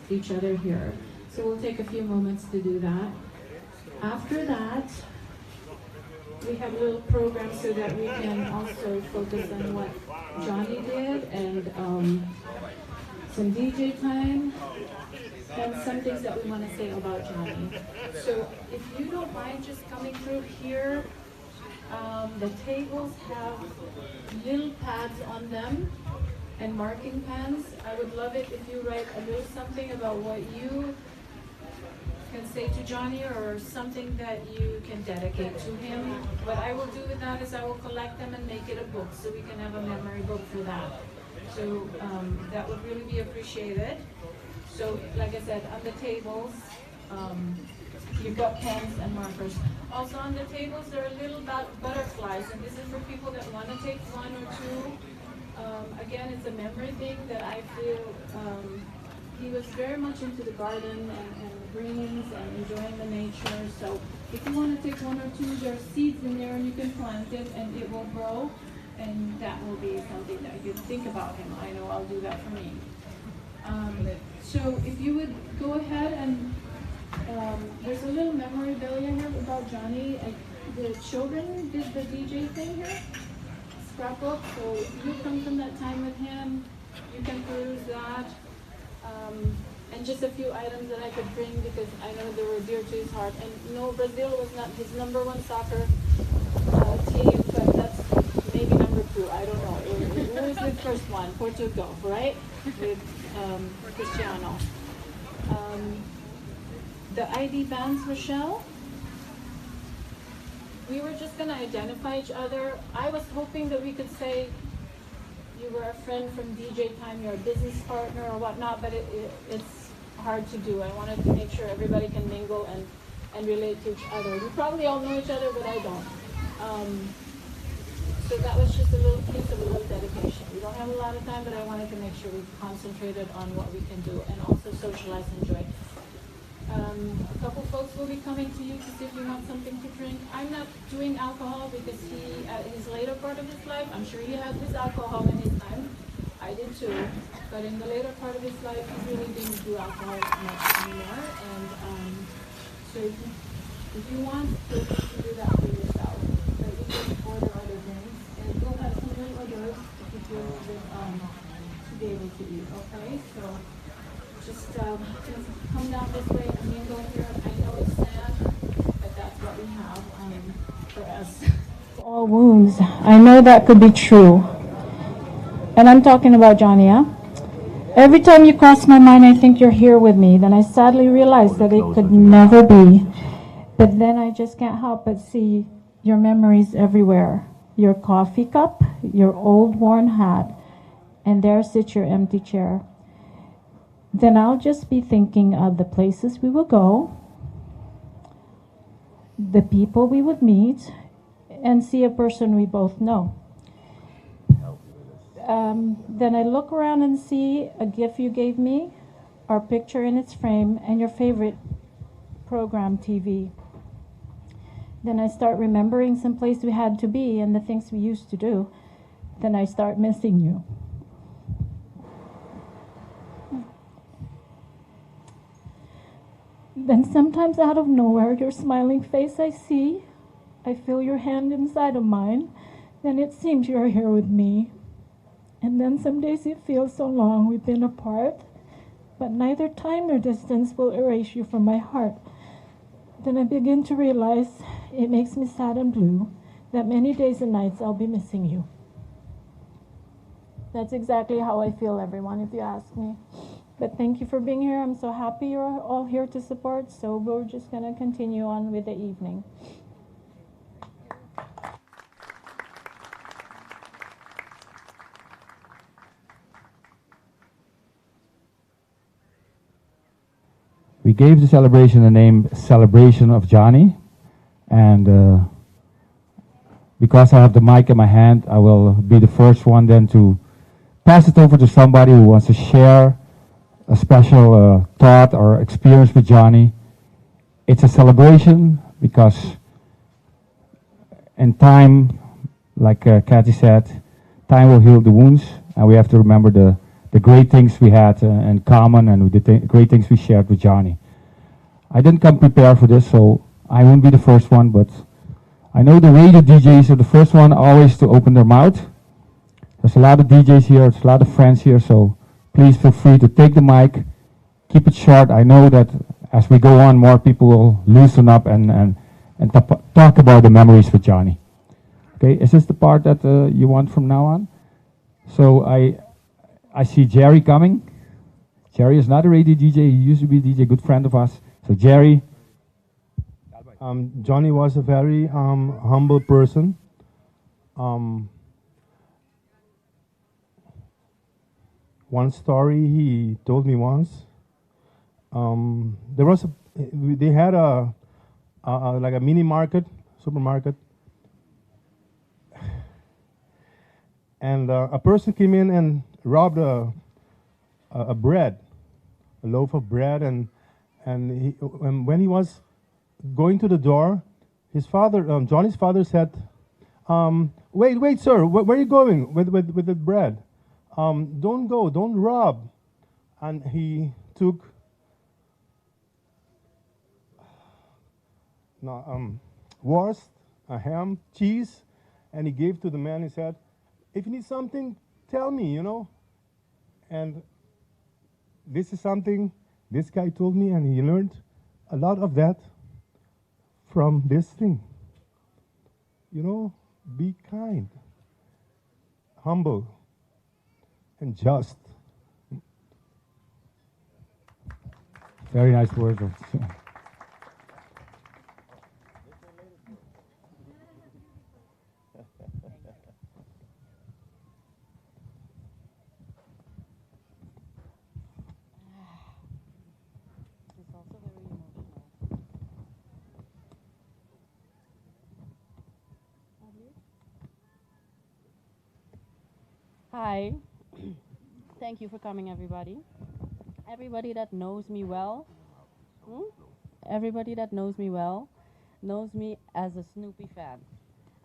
Each other here. So we'll take a few moments to do that. After that, we have a little program so that we can also focus on what Johnny did and some DJ time and some things that we want to say about Johnny. So if you don't mind just coming through here, the tables have little pads on them and marking pens. I would love it if you write a little something about what you can say to Johnny or something that you can dedicate to him. What I will do with that is I will collect them and make it a book so we can have a memory book for that. So that would really be appreciated. So like I said, on the tables, you've got pens and markers. Also on the tables, there are little butterflies, and this is for people that want to take one or two. Again, it's a memory thing that I feel he was very much into the garden and the greens and enjoying the nature. So if you want to take one or two, there are seeds in there and you can plant it and it will grow. And that will be something that you think about him. I know I'll do that for me. So if you would go ahead and There's a little memorabilia here about Johnny. The children did the DJ thing here, scrapbook. So if you come from that time with him, you can peruse that. And just a few items that I could bring because I know they were dear to his heart. And no, Brazil was not his number one soccer team, but that's maybe number two. I don't know. Who is the first one? Portugal, right? With Cristiano. The ID bands, Rochelle. We were just going to identify each other. I was hoping that we could say you were a friend from DJ time, you're a business partner or whatnot, but it's hard to do. I wanted to make sure everybody can mingle and relate to each other. We probably all know each other, but I don't. So that was just a little piece of a little dedication. We don't have a lot of time, but I wanted to make sure we concentrated on what we can do and also socialize and enjoy. A couple folks will be coming to you to see if you want something to drink. I'm not doing alcohol because he, at his later part of his life, I'm sure he had his alcohol in his time. I did too. But in the later part of his life, he really didn't do alcohol much anymore. And so if you want, feel free to do that for yourself. But you can order other drinks. And we'll have some little hors d'oeuvres if you feel to be able to eat, okay? So just come down this way and mingle here. I know it's sad, but that's what we have for us. All wounds. I know that could be true. And I'm talking about Johnny, huh? Every time you cross my mind, I think you're here with me. Then I sadly realize that it could never be. But then I just can't help but see your memories everywhere. Your coffee cup, your old worn hat, and there sits your empty chair. Then I'll just be thinking of the places we will go, the people we would meet, and see a person we both know. Then I look around and see a gift you gave me, our picture in its frame, and your favorite program, TV. Then I start remembering some place we had to be and the things we used to do. Then I start missing you. Then sometimes out of nowhere, your smiling face I see. I feel your hand inside of mine. Then it seems you're here with me. And then some days it feels so long we've been apart, but neither time nor distance will erase you from my heart. Then I begin to realize it makes me sad and blue that many days and nights I'll be missing you. That's exactly how I feel, everyone, if you ask me. But thank you for being here. I'm so happy you're all here to support. So we're just going to continue on with the evening. We gave the celebration the name Celebration of Johnny, and because I have the mic in my hand, I will be the first one then to pass it over to somebody who wants to share a special thought or experience with Johnny. It's a celebration because in time, like Kathy said, time will heal the wounds, and we have to remember the great things we had in common and the great things we shared with Johnny. I didn't come prepared for this, so I won't be the first one, but I know the radio DJs are the first one always to open their mouth. There's a lot of DJs here, there's a lot of friends here, so please feel free to take the mic. Keep it short. I know that as we go on, more people will loosen up and talk about the memories with Johnny. Okay, is this the part that you want from now on? So I see Jerry coming. Jerry is not a radio DJ. He used to be a DJ, good friend of us. So Jerry. Johnny was a very humble person. One story he told me once, they had a mini market, supermarket, and a person came in and robbed a loaf of bread, and when he was going to the door, his father, Johnny's father said, wait, wait, sir, where are you going with the bread? Don't go, don't rob. And he took No, worst, a ham, cheese, and he gave to the man. He said, "If you need something, tell me." And this is something this guy told me, and he learned a lot of that from this thing. Be kind, humble, and just. Very nice words. Of It's also very emotional. Hi. Thank you for coming, everybody. Everybody that knows me well, Everybody that knows me well knows me as a Snoopy fan.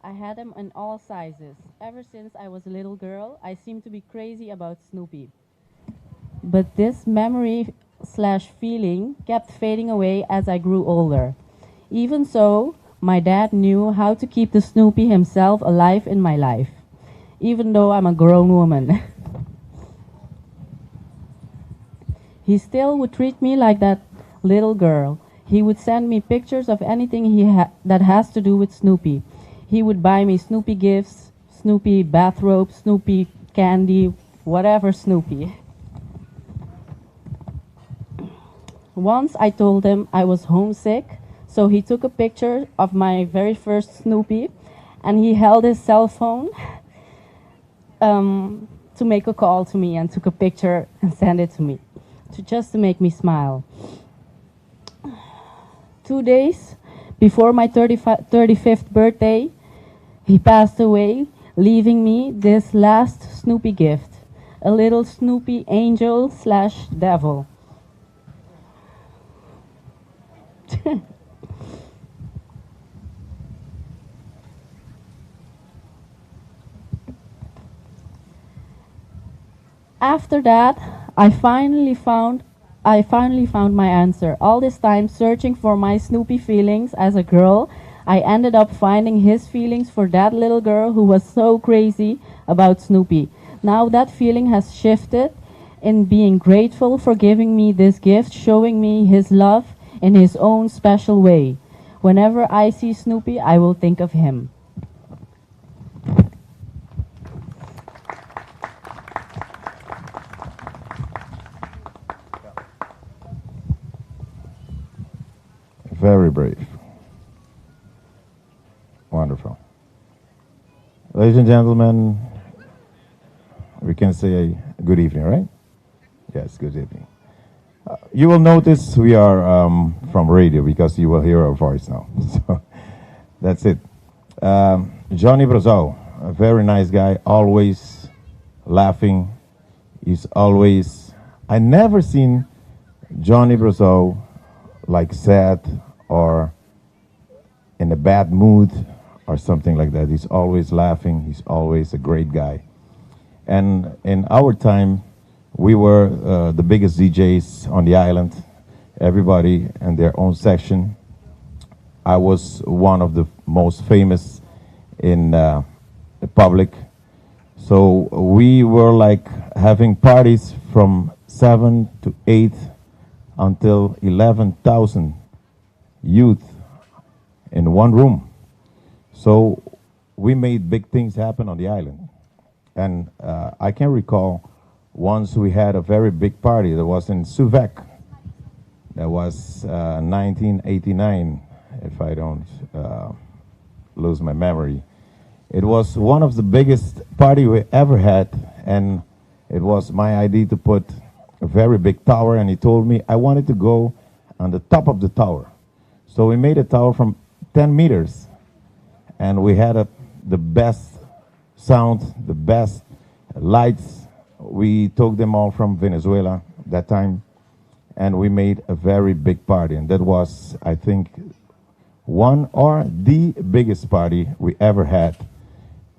I had them in all sizes. Ever since I was a little girl, I seem to be crazy about Snoopy. But this memory/feeling kept fading away as I grew older. Even so, my dad knew how to keep the Snoopy himself alive in my life, even though I'm a grown woman. He still would treat me like that little girl. He would send me pictures of anything he that has to do with Snoopy. He would buy me Snoopy gifts, Snoopy bathrobes, Snoopy candy, whatever Snoopy. Once I told him I was homesick, so he took a picture of my very first Snoopy, and he held his cell phone to make a call to me and took a picture and sent it to me, just to make me smile. 2 days before my 35th birthday, he passed away, leaving me this last Snoopy gift, a little Snoopy angel/devil. After that, I finally found my answer. All this time searching for my Snoopy feelings as a girl, I ended up finding his feelings for that little girl who was so crazy about Snoopy. Now that feeling has shifted in being grateful for giving me this gift, showing me his love in his own special way. Whenever I see Snoopy, I will think of him. Very brave. Wonderful. Ladies and gentlemen, we can say good evening, right? Yes, good evening. You will notice we are from radio because you will hear our voice now. So that's it. Johnny Brazao, a very nice guy, always laughing. He's always, I never seen Johnny Brazao like sad or in a bad mood or something like that. He's always laughing. He's always a great guy. And in our time, we were the biggest DJs on the island, everybody in their own section. I was one of the most famous in the public. So we were like having parties from 7 to 8 until 11,000 youth in one room. So we made big things happen on the island. And I can recall once we had a very big party that was in Suvek. That was 1989, if I don't lose my memory. It was one of the biggest party we ever had, and it was my idea to put a very big tower, and he told me I wanted to go on the top of the tower. So we made a tower from 10 meters, and we had the best sound, the best lights. We took them all from Venezuela that time, and we made a very big party. And that was, I think, one or the biggest party we ever had.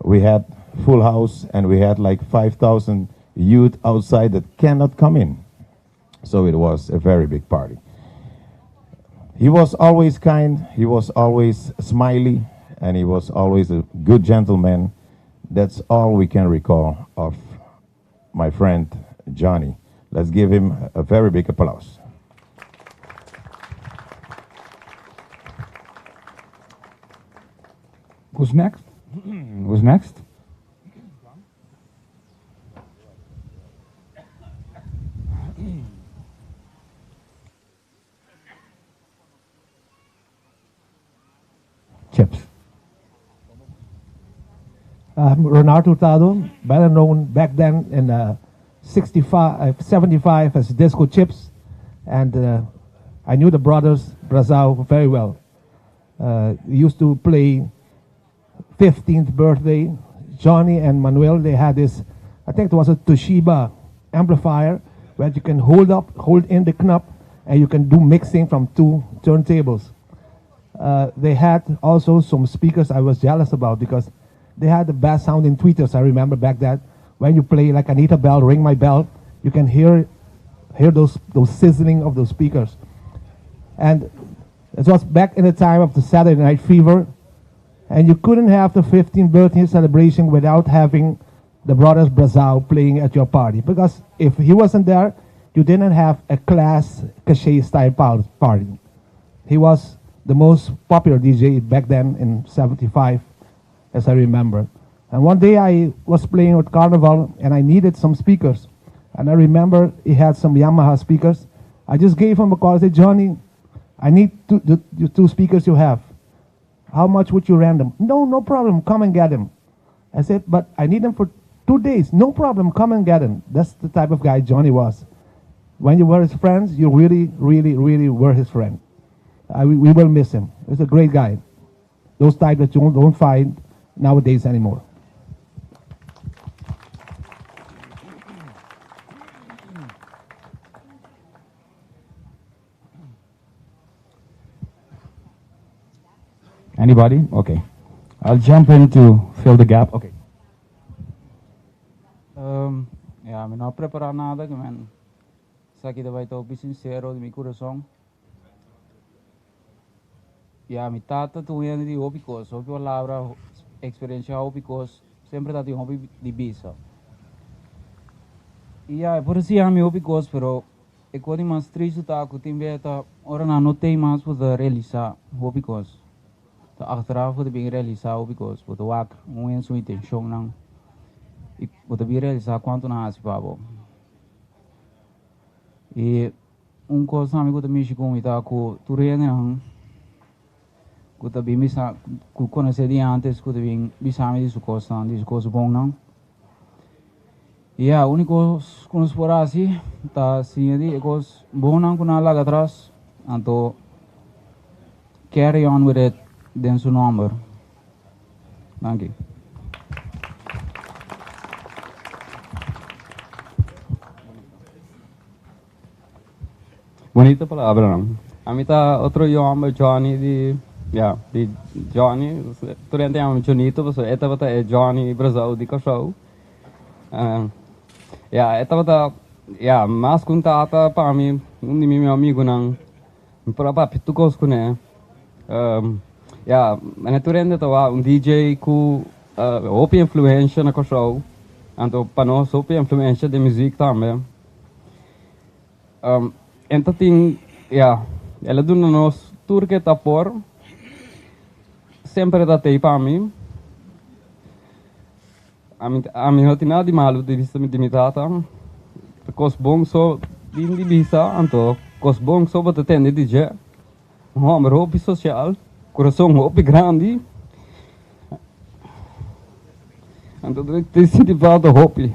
We had full house, and we had like 5,000 youth outside that cannot come in. So it was a very big party. He was always kind, he was always smiley, and he was always a good gentleman. That's all we can recall of my friend Johnny. Let's give him a very big applause. Who's next? Who's next? Chips. I'm Ronaldo Hurtado, better known back then in 65, 75 as Disco Chips, and I knew the brothers Brazao very well. Used to play 15th birthday. Johnny and Manuel, they had this, I think it was a Toshiba amplifier where you can hold up, hold in the knob, and you can do mixing from two turntables. They had also some speakers I was jealous about because they had the best sounding tweeters. I remember back then when you play like Anita Bell, Ring My Bell, you can hear those sizzling of those speakers. And it was back in the time of the Saturday Night Fever, and you couldn't have the 15th birthday celebration without having the brothers Brazao playing at your party. Because if he wasn't there, you didn't have a class cachet style party. He was the most popular DJ back then in 75, as I remember. And one day I was playing with Carnival and I needed some speakers. And I remember he had some Yamaha speakers. I just gave him a call. I said, Johnny, I need the two speakers you have. How much would you rent them? No, no problem. Come and get them. I said, but I need them for 2 days. No problem. Come and get them. That's the type of guy Johnny was. When you were his friends, you really, really, really were his friend. We will miss him. He's a great guy. Those type that you don't find nowadays anymore. Anybody? Okay. I'll jump in to fill the gap. Okay. Ja, mi no a prepará nada, ke men. Esaki ta bai ta sinsero di mi kurason. Ja, mi tata ta un di hopi kos, hopi palabra, eksperensia hopi kos, semper ta tin hopi di bisa. I ja, por asina mi hopi kos, pero e kos mas tristu ta ku tin bes ta ora nan no tin mas pa realisá hopi kos. Ta achteraf bo bin realisá hopi kos, bo ta wak un su intenshon nan. I bo ta bin realisá kuantu nan a hasi pa bo. I un kos tambe ku ta mishi ku mi ta ku tur hende nan ku ta bin bisa ku konosé di antes ku ta bin bisa mi di su kosnan, di su kos bon nan. I ja, úniko ku nos por hasi ta siña di e kos bon nan ku nan a laga atras, anto carry on with it den su nòmber. Danki. Bunita palabra, no? Ami ta otro yòmber Johnny di, ja, di Johnny, tur hende yama mi Jonito, pasobra e tabata e Johnny Brazao di Kòrsou. Ja, e tabata, ja, mas ku un tata pa mi, un di mi mihó amigunan. Mi por a papia tur kos kuné. Ja, manera tur hende ta wak un DJ ku hopi influensha na Kòrsou, anto pa nos hopi influensha den muzik tambe. En ta tin, ja, el a duna nos tur ke ta por, semper e ta tei pa mi. Ami no tin nada di malu di bisa di mi tata. Kos bon so tin di bisa, anto kos bon so bo ta tende di dje. Un hòmber hopi sosial, kurason hopi grandi. Anto ta sinti falta hopi.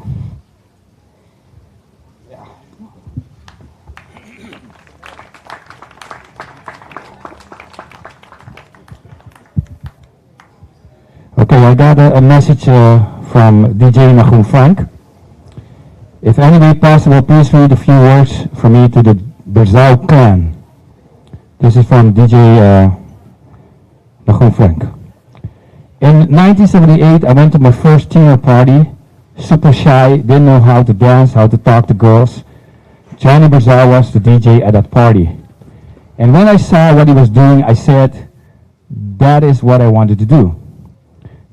Okay, I got a message from DJ Nahum Frank. If any way possible, please read a few words for me to the Brazao clan. This is from DJ Nahum Frank. In 1978, I went to my first teener party. Super shy, didn't know how to dance, how to talk to girls. Johnny Brazao was the DJ at that party. And when I saw what he was doing, I said, that is what I wanted to do.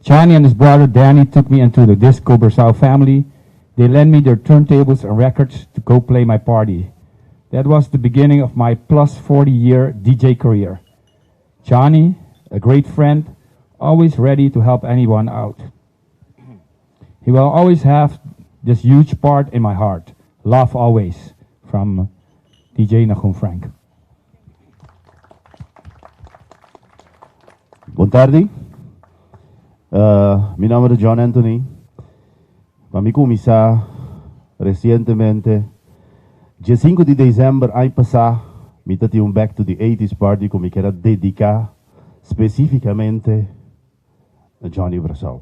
Johnny and his brother Danny took me into the Disco Brazao family. They lent me their turntables and records to go play my party. That was the beginning of my plus 40 year DJ career. Johnny, a great friend, always ready to help anyone out. He will always have this huge part in my heart. Love always. From DJ Nahum Frank. Bon tardi. Mi nomber ta John Anthony. Pa mi cuminsa recientemente, dje 5 di december aña pasa, mi ta tin un Back to the 80s party cu mi kier a dedica specificamente na Johnny Brazao.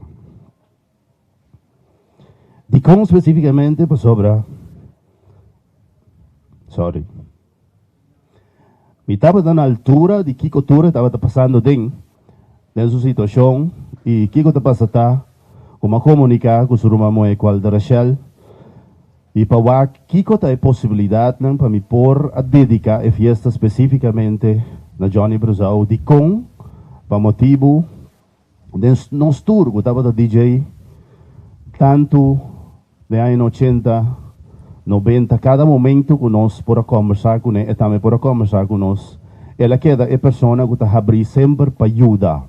Dicon specificamente? Pasobra, sorry, mi tabata na altura di kico tur e tabata pasando den su situacion y kico ta pasa ta cu mi a comunica cu su ruman muhe cual ta Rachel y pa wak kico ta e posibilidadnan pa mi por a dedica e fiesta specificamente na Johnny Brazao. Dicon? Pa motibo den nos tur cu tabata DJ tanto den añanan 80, 90, cada momento cu nos por a combersa cune, e tambe por a combersa cu nos. El a keda e persona cu ta habri semper pa yuda.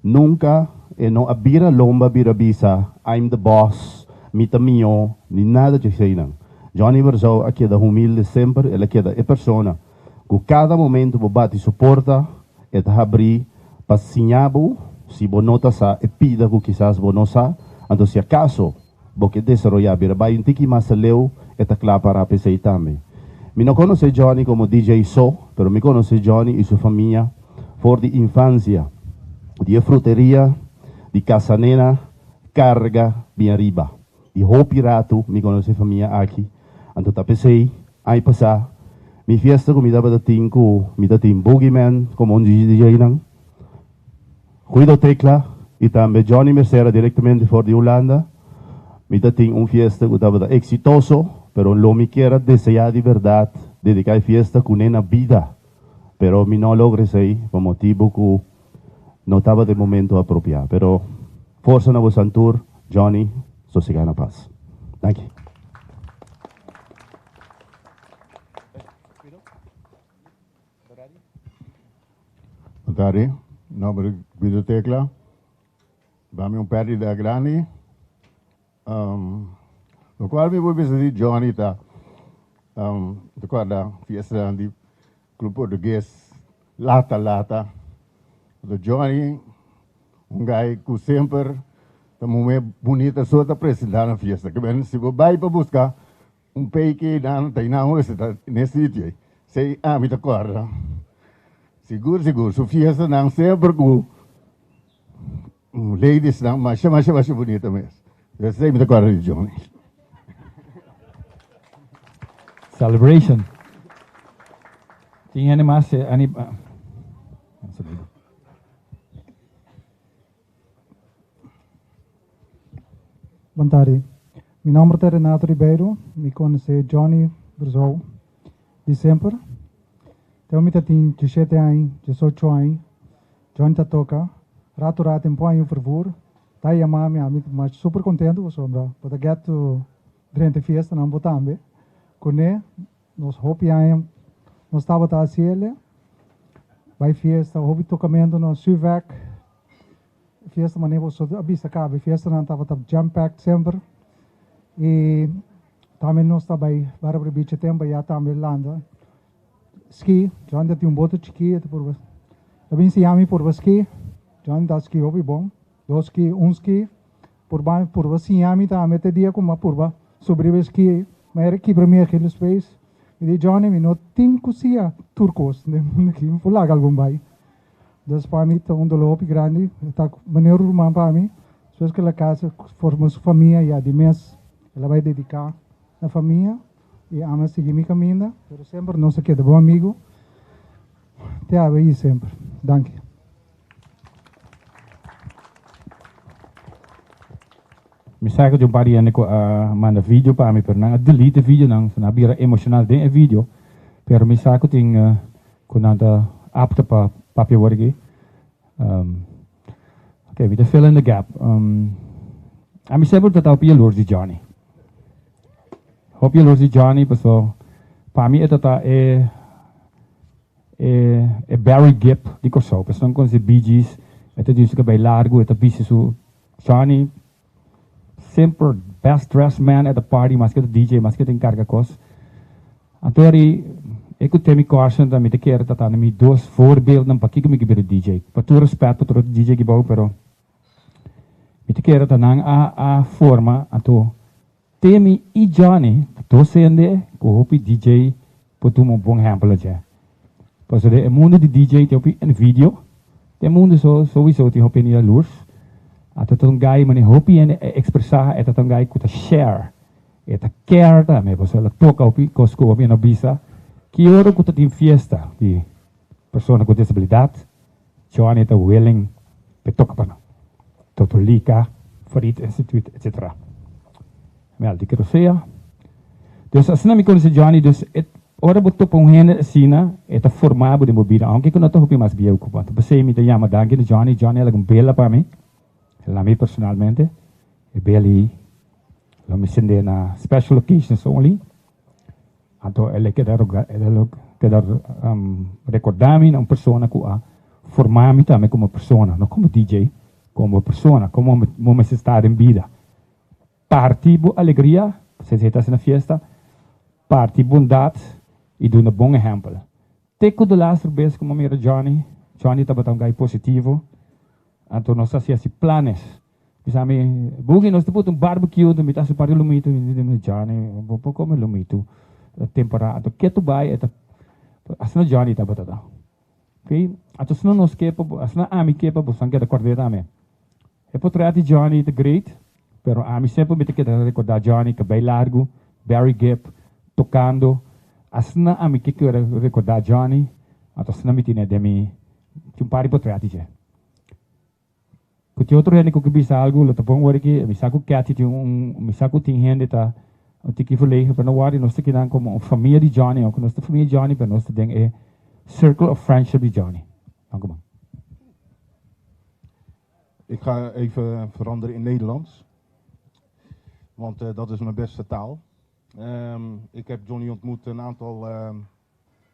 Nunca e no a bira lomba bira bisa, "I'm the boss, mi ta mio", ni nada di esey. Johnny Brazao a keda humilde semper, el a keda e persona cu cada momento bo bati su porta, e ta habri pa siña bo, si bo no ta sa e pida cu kisas bo no sa, anto si acaso bo ke desaroya bira bay un tiki mas leu, e ta cla pa esey tambe. Mi no conoce Johnny como DJ so, pero mi conoce Johnny y su famia for di infancia, di fruteria, di Casanena, carga bin ariba. Di hopi rato mi conoce famia aki, anto ta p'esey, aña pasa, mi fiesta cu mi tabata tin cu mi tatin Boogeyman como un DJ nan, Guido Tecla y tambe Johnny Mercera directamente for di Hulanda. Mi tatin un fiesta cu tabata exitoso, pero lo mi kier a desea di berdad dedica e fiesta cu na bida. Pero mi no logra esey pa motibo cu no tabata e momento apropia. Pero forsa na boso tur, Johnny, sosega na paz. Thank you. Bon tardi, nomber Guido Tecla. Pa mi un perdida grandi. Locual mi por bisa di Johnny ta, recorda fiesta di Club Portugues, lata lata. Johnny, un guy cu semper ta muhe bunita so ta presenta na fiesta. Ke men si bo bay pa busca un peike nan ta na ta n'e sitio. Esey ami ta corda. Sigur sigur, su fiesta nan semper cu ladies nan masha masha masha bunita mes. Esey mi ta corda di Johnny. Celebration. Tin hende mas ani. Bon tardi. Mi nomber ta Renato Ribeiro. Mi conoce Johnny Brazao di semper. Anto mi tin 17 aña, 18 aña. Johnny ta toca. Rato rato un un fervor. Ta yama mi, ami mas super contento, pasobra. But I get to durante fiesta nan bo tambe. Cune, nos hopi aña, nos tabata haci'e. Bay fiesta, hopi tocamento no Suvek. Fiesta manera bo a bisa caba, fiesta nan tabata jam-packed semper. Y tambe nos ta bay Barbara Beach tempo ya tambe landa. Ski, John tin un boto chikito por. Tambe siña mi por ski. John ta ski hopi bon. Dos ski, un ski. Por ba por siña mi tambe te dia cu por subi ski. Ma era kibra mi Achilles pees. Mi di Johnny, mi no tin cu siña tur cos. Aki por laga algun bay. Dus pa mi ta un dolor grandi. Ta manera ruman pa mi. Despues cu el a casa, forma su famia y ademas el a bay dedica na famia y ami a sigui mi caminda, pero semper nos a keda bon amigo. Te awe semper. Danki. Mi sa cu un par di hende cu a manda video pa mi, pero nan a delete video nan, nan bira emocional den e video. Pero mi sa cu tin. ku nan ta apto pa papia awor aki. Um, ok, mi ta fill in the gap. Um, ami semper ta hopi jaloers di Johnny. Hopi jaloers di Johnny, paso pa mi e ta e e e Barry Gibb di Kòrsou. Pasobra nan konosé Bee Gees, e ta djis su kabei largu, e ta bisti su Johnny semper best dressed man at the party, maske ta DJ, maske ta enkarga kos. Anto eri e ku Timmy Carson ta mi ta kere ta ta na mi dos voorbeeldnan pakiko mi ke bira DJ. Pa tur respet pa tur otro DJ aki bou, pero mi ta kere ta nan a a forma anto Timmy i Johnny ta dos hende ku hopi DJ por tuma un bon ehempel aja. Pasobra den e mundu di DJ tin hopi envidio, den e mundu so sowiso tin hopi hende yalurs. Anto ta un guy manera hopi hende a expresa e ta un guy ku ta share, e ta care tambe pasobra el a toka hopi kos ku hopi hende a bisa ki ora ku ta tin fiesta di persona ku disabilidat Johnny ta willing p'e toka pa nan. Totolika, Farid Institute etc. Mel di Kerosea. Dus asina mi konosé Johnny, dus e ora bo topa un hende asina e ta forma bo den bo bida, aunke ku no ta hopi mas bieu ku bo. Anto p'esei mi ta yama danki na Johnny, Johnny a laga un bela pa mi, el na mi personalmente, e bela ei lo mi sende na special occasions only. Anto el a keda roga, el a keda recorda mi na un persona cu a forma mi tambe como persona, no como DJ, como persona, como bo mester sta den bida. Parti bo alegria, pasobra esei ta haci na fiesta, parti bondad y duna bon ehempel. Te cu de laster bes cu mi a mira Johnny, Johnny tabata un guy positivo, anto nos a haci haci planes. Bisa mi, Boogie, nos ta put un barbecue, anto mi ta haci un par di lomito. Mi di, Johnny, bo por come lomito temporada. Anto ke tu bai, e ta, asina Johnny tabata ta. Ok, anto asina nos ke pa, asina ami ke pa boso keda kord'é tambe. E potret di Johnny ta great, pero ami semper mi ta keda recorda Johnny, cabei largu, Barry Gibb, tocando. Asina ami ke keda recorda Johnny, anto asina mi tene den mi, tin un par di potret di dje. Ku tin otro hende ku ke bisa algu lo ta bon ora ki mi sa ku Kathy tin un mi sa ku tin hende ta un tiki verlegen pero no wòrdu nos ta kinan komo un famia di Johnny aunke nos ta famia di Johnny pero nos ta den e circle of friendship di Johnny. Dank u man. Ik ga even veranderen in Nederlands. Want uh, dat is mijn beste taal. Um, ik heb Johnny ontmoet een aantal, uh,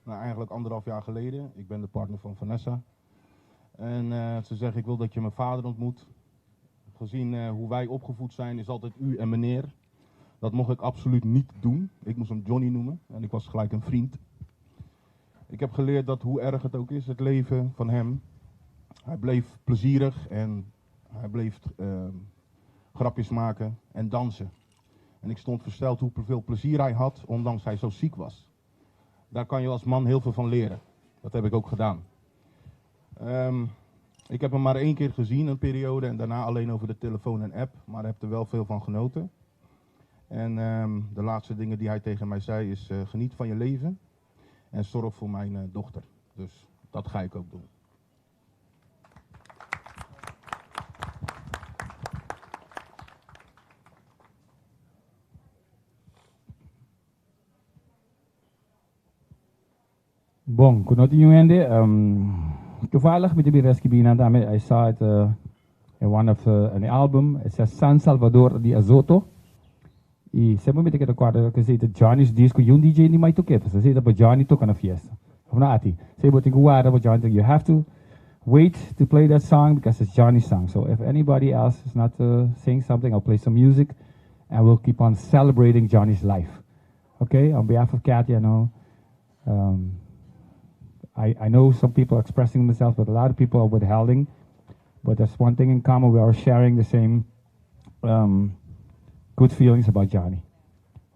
nou eigenlijk anderhalf jaar geleden. Ik ben de partner van Vanessa. En uh, ze zeggen, ik wil dat je mijn vader ontmoet. Gezien uh, hoe wij opgevoed zijn, is altijd u en meneer. Dat mocht ik absoluut niet doen. Ik moest hem Johnny noemen en ik was gelijk een vriend. Ik heb geleerd dat hoe erg het ook is, het leven van hem. Hij bleef plezierig en hij bleef uh, grapjes maken en dansen. En ik stond versteld hoeveel plezier hij had, ondanks hij zo ziek was. Daar kan je als man heel veel van leren. Dat heb ik ook gedaan. Um, ik heb hem maar één keer gezien, een periode, en daarna alleen over de telefoon en app, maar heb er wel veel van genoten. En um, de laatste dingen die hij tegen mij zei is: uh, geniet van je leven en zorg voor mijn uh, dochter. Dus dat ga ik ook doen. Bon, ku no tin niun hende, toevallig mi ta bira skibi nan tambe, I saw it in one of an album, it says San Salvador di Azoto, i semper mi ta keda kòrda ku esei ta Johnny's disco, yun DJ ni mai tok'é, pasobra esei ta pa Johnny toka na fiesta, òf no Ati? Esei bo tin ku warda pa Johnny toka, you have to wait to play that song because it's Johnny's song, so if anybody else is not saying something, I'll play some music and we'll keep on celebrating Johnny's life. Okay, on behalf of Kathy, I know um, I, I know some people are expressing themselves, but a lot of people are withholding. But there's one thing in common, we are sharing the same um, good feelings about Johnny.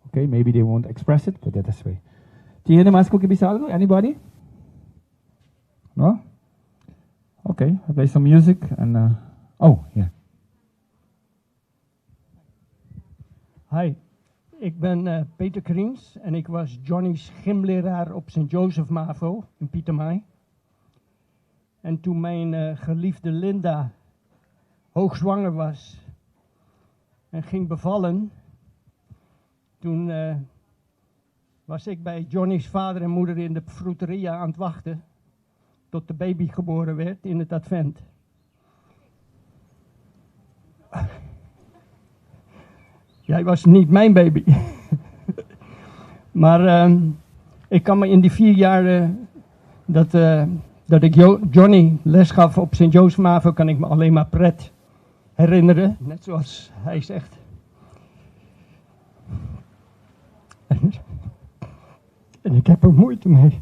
Okay, maybe they won't express it, but that is the way. Tin mas ku bisa algo? Anybody? No? Okay, I play some music and uh, oh, yeah. Hi, ik ben uh, Peter Kriens en ik was Johnny's gymleraar op Sint Joseph Mavo in Pietermaai. En toen mijn uh, geliefde Linda hoogzwanger was en ging bevallen, toen uh, was ik bij Johnny's vader en moeder in de fruiteria aan het wachten tot de baby geboren werd in het advent. Jij was niet mijn baby. Maar ik kan me in die 4 jaar dat ik Johnny les gaf op Sint Jozef Mavo, kan ik me alleen maar pret herinneren. Net zoals hij zegt. En ik heb er moeite mee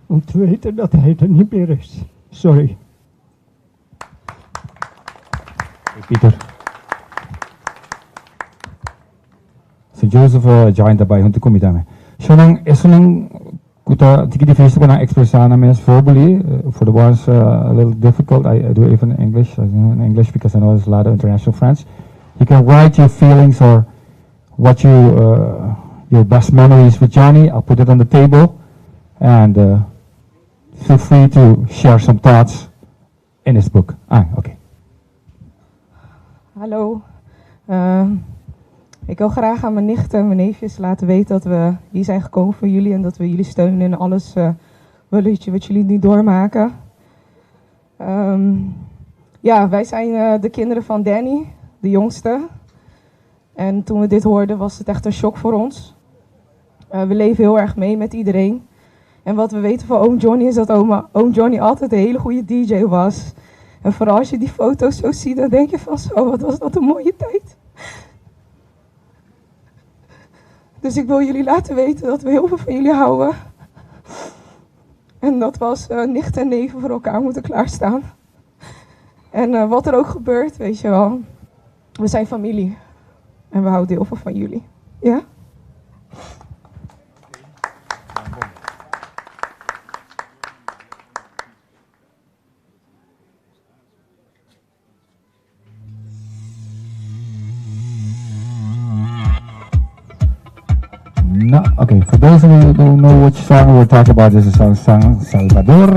om te weten dat hij er niet meer is. Sorry. Hey, Pieter. Sint Joseph joined daarbij hunto cu mi tambe. Shonan, esunnan cu ta tiki difícil pa nan expresa nan mes verbally, for the ones a little difficult, I do even English, in English because I know there's a lot of international friends. You can write your feelings or your best memories with Johnny. I'll put it on the table and feel free to share some thoughts in this book. Ah, oké. Hallo. Ik wil graag aan mijn nichten en mijn neefjes laten weten dat we hier zijn gekomen voor jullie en dat we jullie steunen in alles wat jullie nu doormaken. Wij zijn de kinderen van Danny, de jongste. En toen we dit hoorden was het echt een shock voor ons. We leven heel erg mee met iedereen. En wat we weten van oom Johnny is dat oom Johnny altijd een hele goede DJ was. En vooral als je die foto's zo ziet, dan denk je van zo, wat was dat een mooie tijd. Dus ik wil jullie laten weten dat we heel veel van jullie houden. En dat we als nicht en neven voor elkaar moeten klaarstaan. En wat er ook gebeurt, We zijn familie. En we houden heel veel van jullie. Ja? No, okay, for those of you who don't know which song we're talking about, this is song San Salvador,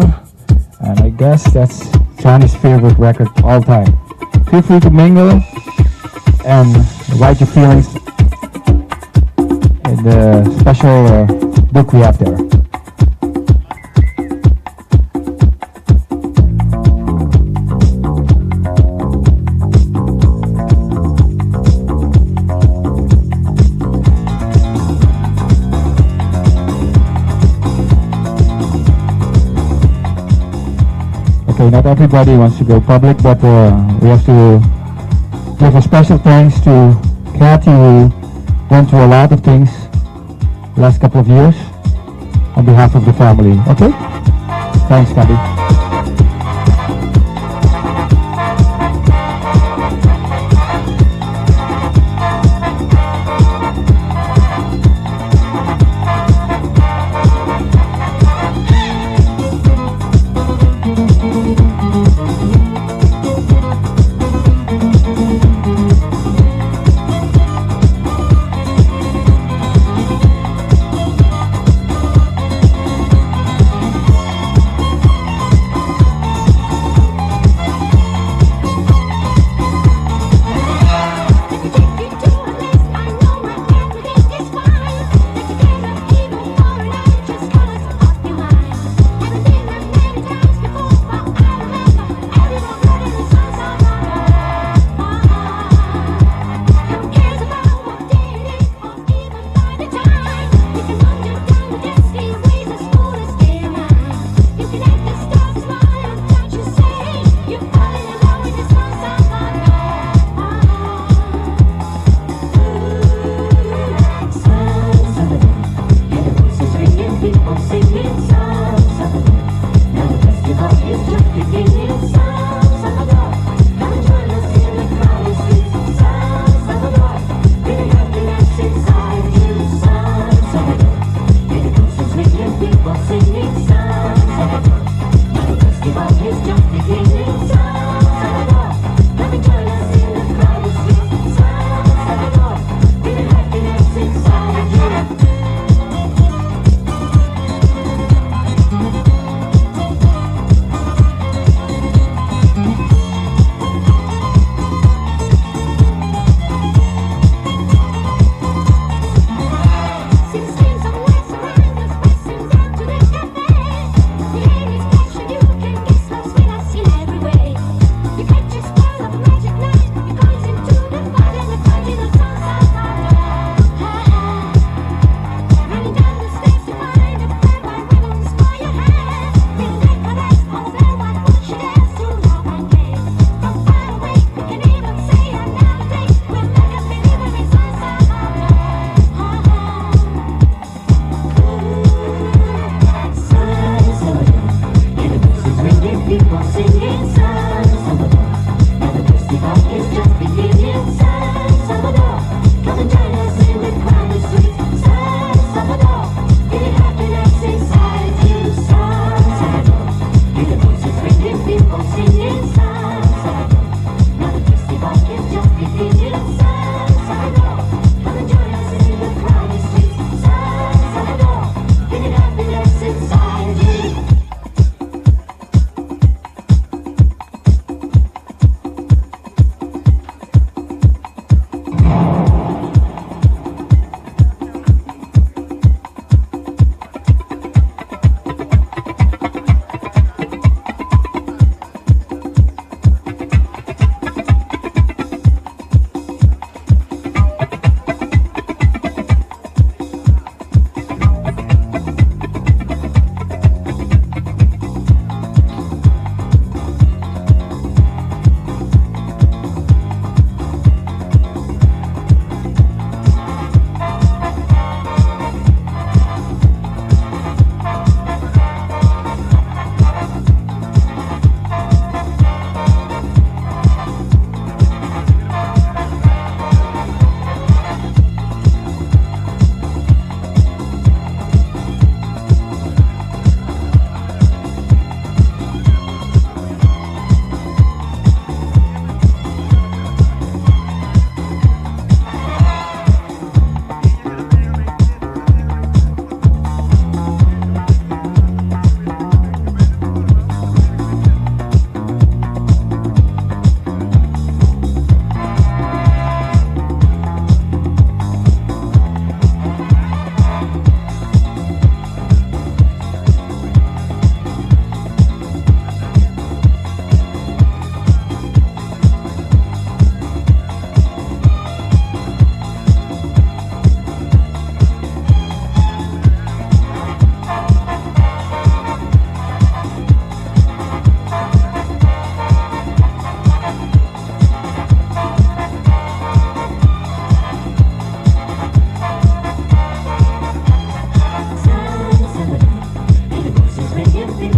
and I guess that's Johnny's favorite record all time. Feel free to mingle and write your feelings in the special book we have there. Okay, not everybody wants to go public, but we have to give a special thanks to Kathy, who went through a lot of things the last couple of years on behalf of the family. Okay? Thanks, Kathy.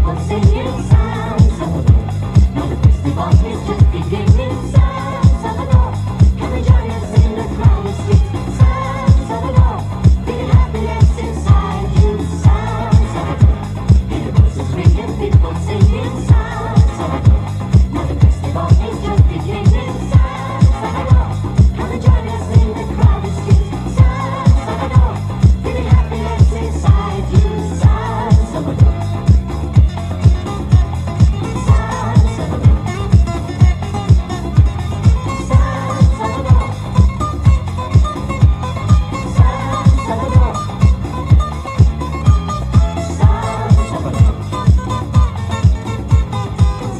People singing San Salvador. Now the festival is just beginning. San Salvador, come and join us in the crowded streets. San Salvador, feel happiness inside you. San Salvador, hear the voices ringing, people singing San Salvador. Now the festival is just beginning. San Salvador, come and join us in the crowded streets. San Salvador, feel happiness inside you. San Salvador. San Salvador. San Salvador. San Salvador. San Salvador.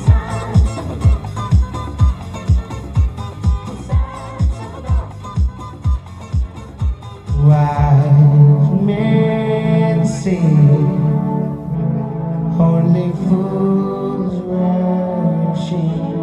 San Salvador. San Salvador. Wise men say only fools rush in.